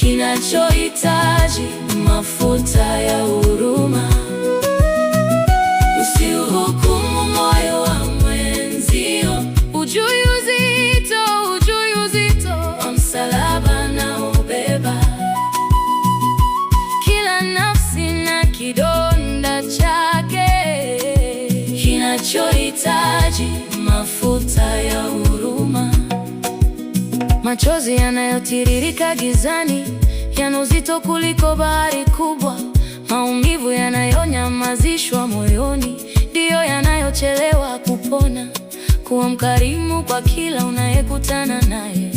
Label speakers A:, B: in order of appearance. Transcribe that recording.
A: Kinachohitaji mafuta ya huruma. Usiuhukumu moyo wa mwenzio, hujui uzito wa msalaba anaobeba. Kila nafsi na kidonda chake kinachohitaji mafuta ya huruma. Machozi yanayotiririka gizani yana uzito kuliko bahari kubwa. Maumivu yanayonyamazishwa moyoni ndiyo yanayochelewa kupona. Kuwa mkarimu kwa kila unayekutana naye.